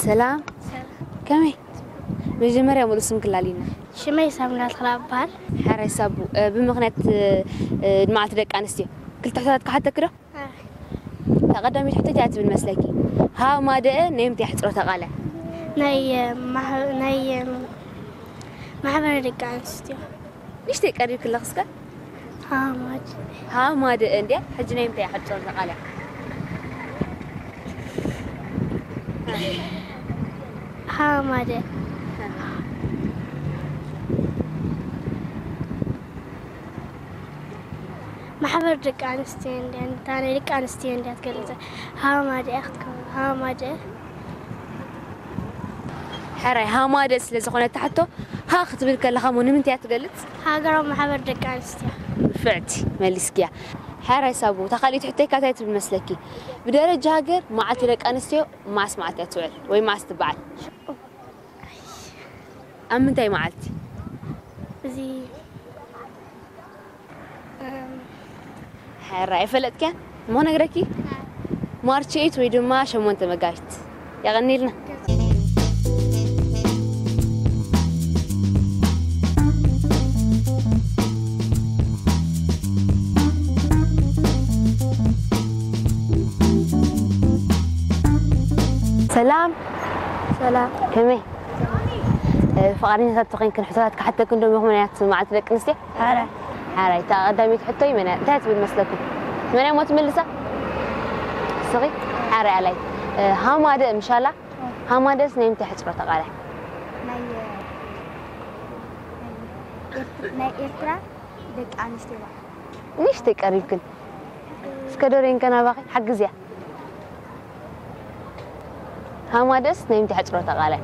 ሰላም። ሰላም። ከመይ? መጀመርያ ሙሉእ ስም ክላልና። ሽመይ ሳሙና ተኽላ እበሃል። ሓራይ ሳቡ፣ እ፣ ብምኽንያት፣ እ፣ እ፣ መዓልቲ ደቂ ኣንስትዮ ክልተ ሕቶታት ክሓተኪ ዶ? ኣይ። እታ ቀዳመይቲ ሕቶ እንታይ ትብል መስለኪ? ሃ ማደአ ናይ ምንታይ ሕጽሮተ ቃለ? ናይ፣ እ፣ ማሕ-፣ ናይ፣ እ፣ ማሕበረ ደቂ ኣንስትዮ። ንእሽተይ ቀሪብኪ ኣለኺ እስከ? ሃማድ። ሃማደ እንድያ። ሕጂ ናይ ምንታይ እያ ሕጽሮተ ቃለ? ሃማደ። ማሕበር ደቂ ኣንስትዮ እንድያ፣ እንታ ናይ ደቂ ኣንስትዮ እንድያ ትገልጸ። ሃማደ እያ ክትከውን። ሃማደ። ሕራይ፣ ሃማደ ስለ ዝኾነት ሕቶ፣ ሃ ክትብል ከለኻ እሞ ንምንታይ እያ ትገልጽ? ሃገራዊ ማሕበር ደቂ ኣንስትዮ። ንፍዕቲ፣ መሊስክያ። ሕራይ ሳቡ፣ እታ ካልኣይቲ ሕቶይ ከ እንታይ ትብል መስለኪ? ብደረጃ ሃገር መዓልቲ ደቂ ኣንስትዮ መዓስ መዓልቲ እያ ትውዕል ወይ መዓስ ትበዓል? ኣብ ምንታይ መዓልቲ? እዚ፣ እም፣ ሕራይ ኣይፈለጥክያን? እሞ ነግረኪ? ማርች ኤይት ወይ ድማ ሸሞንተ መጋቢት። የቐንየልና። ሰላም። ሰላም። ከመይ? እ፣ ፍቓደኛታት ተኾይንክን ሕቶታት ክሓተክን ዶ ምኽንያት መዓልቲ ደቂ ኣንስትዮ? ኣረ። ሓራይ፣ እታ ቀዳመይቲ ሕቶይ መን እያ? እንታይ ትብል መስለኩም? መን እያ እሞ ትምልሳ? ንስኺ? ሓራይ ኣላይ። እ፣ ሃማደ ምሻላ? ሃማደስ ናይ ምንታይ ሕጽሮተ ቃል እያ? ናይ፣ ናይ ኤርት-፣ ናይ ኤርትራ ደቂ ኣንስትዮ በዓል። ንእሽተይ ቀሪብክን። እስከ ዶሬን ከናባኺ ሓግዝያ። ሃማደስ ናይ ምንታይ ሕጽሮተ ቃል እያ?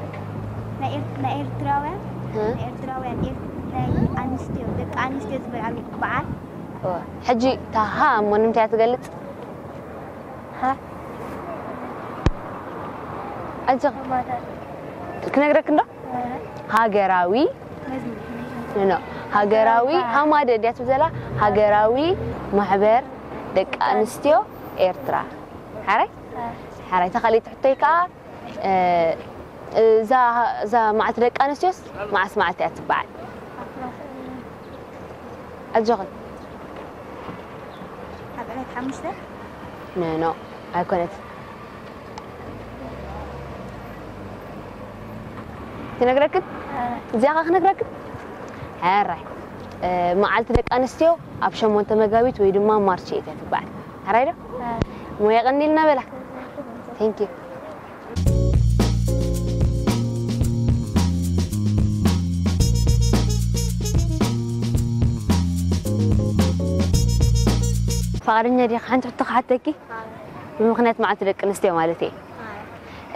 ናይ ኤር-፣ ናይ ኤርትራውያን፣ እ? ናይ ኤርትራውያን፣ ኤር-፣ ናይ ኣንስትዮ፣ ደቂ ኣንስትዮ ዝበዓል በዓል። እወ። ሕጂ እታ ሃ እሞ ንምንታይ እያ ትገልጽ? ሃ? ኣጆኺ። ሃማደ። ክነግረክ እንዶ? ሃገራዊ፣ ኖ፣ ሃገራዊ፣ ሃማደ ድያ ትብል ዘላ? ሃገራዊ ማሕበር ደቂ ኣንስትዮ ኤርትራ። ሓራይ? ሓራይ፣ እታ ካልኣይቲ ሕቶይ ከኣ፣ እ፣ እዛ፣ እዛ መዓልቲ ደቂ ኣንስትዮስ መዓስ መዓልቲ እያ ትበዓል? ኣጆኽን። ኣብ ዕለት ሓሙሽተ? ኖ፣ ኖ፣ ኣይኮነትን። ክነግረክን? እዚኣ ኸ ክነግረክን? ሕራይ። እ፣ መዓልቲ ደቂ ኣንስትዮ ኣብ ሸሞንተ መጋቢት ወይ ድማ ማርች ኤይት እያ ትበዓል። ሕራይ ዶ? እሞ የቐንየልና በላ። Thank you። ፍቓደኛ ዲኻ? ሓንቲ ሕቶ ክሓተኪ? ብምኽንያት መዓልቲ ደቂ ኣንስትዮ ማለት እየ።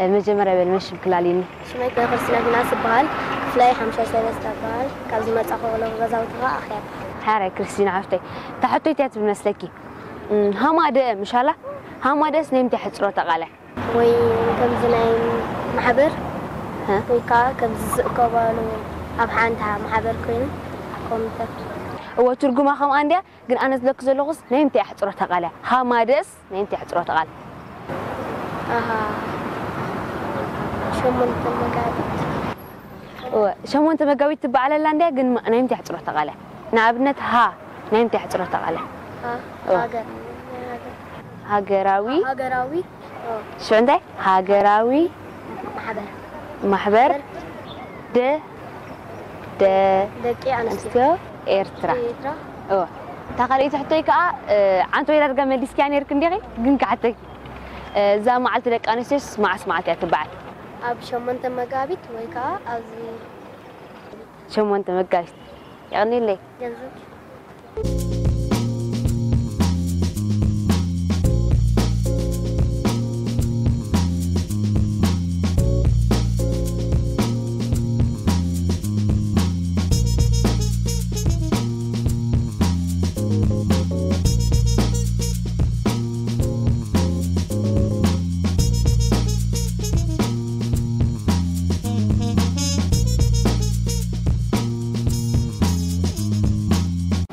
እ፣ መጀመርያ በል መን ሽምኪ ላልይኒ? ሽመይ ከ ክርስቲና ፊናስ እበሃል። ክፍለይ ሓምሳ ሰለስተ እበሃል። ካብ ዝመጻኹ ወለዶ ገዛውቲ ኸኣ ኣኽያ እበሃል። ሓራይ ክርስቲና ሓፍተይ፣ እታ ሕቶይ እንታይ ትብል መስለኪ? እም፣ ሃማደ ምሻላ? ሃማደስ ናይ ምንታይ ሕጽሮተ ቃል እያ? ወይ ከምዚ ናይ ማሕበር ሀ? ወይ ከዓ ከምዚ ዝእከባሉ ኣብ ሓንቲ ማሕበር ኮይኑ ኮሚተ። እወ፣ ትርጉማ ከምኣ እንድያ፣ ግን ኣነ ዝብለኪ ዘለኹስ ናይ ምንታይ እያ ሕጽሮተ ቃል እያ? ሃማደስ ናይ ምንታይ እያ ሕጽሮተ ቃል? ኣሃ። ሸሞንተ መጋቢት። እወ፣ ሸሞንተ መጋቢት ትበዓል ኣላ እንድያ፣ ግን ማ-፣ ናይ ምንታይ እያ ሕጽሮተ ቃል እያ? ንኣብነት ሃ ናይ ምንታይ እያ ሕጽሮተ ቃል እያ? ሃ፣ እወ። ሃገር። ሃገር። ሃገራዊ። ሃገራዊ። እወ። ሽዑ እንታይ? ሃገራዊ ማሕበር። ማሕበር ደ-፣ ደ-፣ ደቂ ኣንስትዮ። ኣንስትዮ ኤርትራ። ኤርትራ። እወ። እታ ካልኣይቲ ሕቶይ ከኣ፣ እ፣ ዓንቶ ኢላ ዳርጋ መሊስክያ ነይርኪ እንዲኺ፣ ግን ክሓተኪ። እ፣ እዛ መዓልቲ ደቂ ኣንስትዮስ መዓስ መዓልቲ እያ ትበዓል? ኣብ ሸሞንተ መጋቢት ወይ ከኣ ኣብዚ ሸሞንተ መጋቢት። የቐንየለይ። ገንዘብ።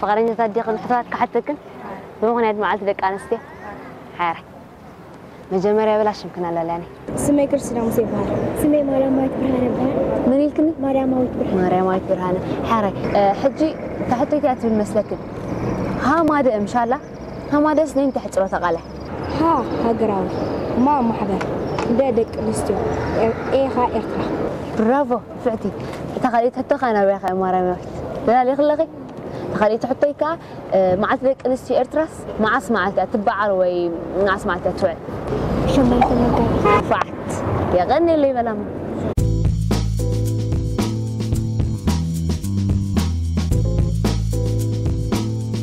ፍቓደኛታት ዲኽን ሕቶታት ክሓተክን? ብምኽንያት መዓልቲ ደቂ ኣንስትዮ? ሓራይ። መጀመርያ በላ ሽምክን ኣለለኒ። ስመይ ክርስቲና ሙሴ ይበሃል። ስመይ ማርያማዊት ብርሃነ ይበሃል። መን ኢልክኒ? ማርያማዊት ብርሃነ። ማርያማዊት ብርሃነ። ሓራይ ሕጂ ታሕቶይ እንታይ ትብል መስለክን? ሃማደ እምሻላ ሃማደስ ነይ እንታይ ሕፅሮ ተቃለ? ሃ ሃገራዊ፣ ማ ማሕበር፣ ደ ደቂ ኣንስትዮ፣ ኤ ኻ ኤርትራ። ብራቮ ፍዕቲ። እታ ካልእ ሕቶ ከ ናበይ ከ ማርያማዊት? ደላሊ ክለኺ? እታ ካልእ ሕቶይ ከ መዓልቲ ደቂ ኣንስትዮ ኤርትራስ መዓስ መዓልቲ እያ ትበዓል ወይ መዓስ መዓልቲ እያ ትውዕል? ሸሞንተ መጋቢት። ንፉዓት። የቐንየለይ በላማ።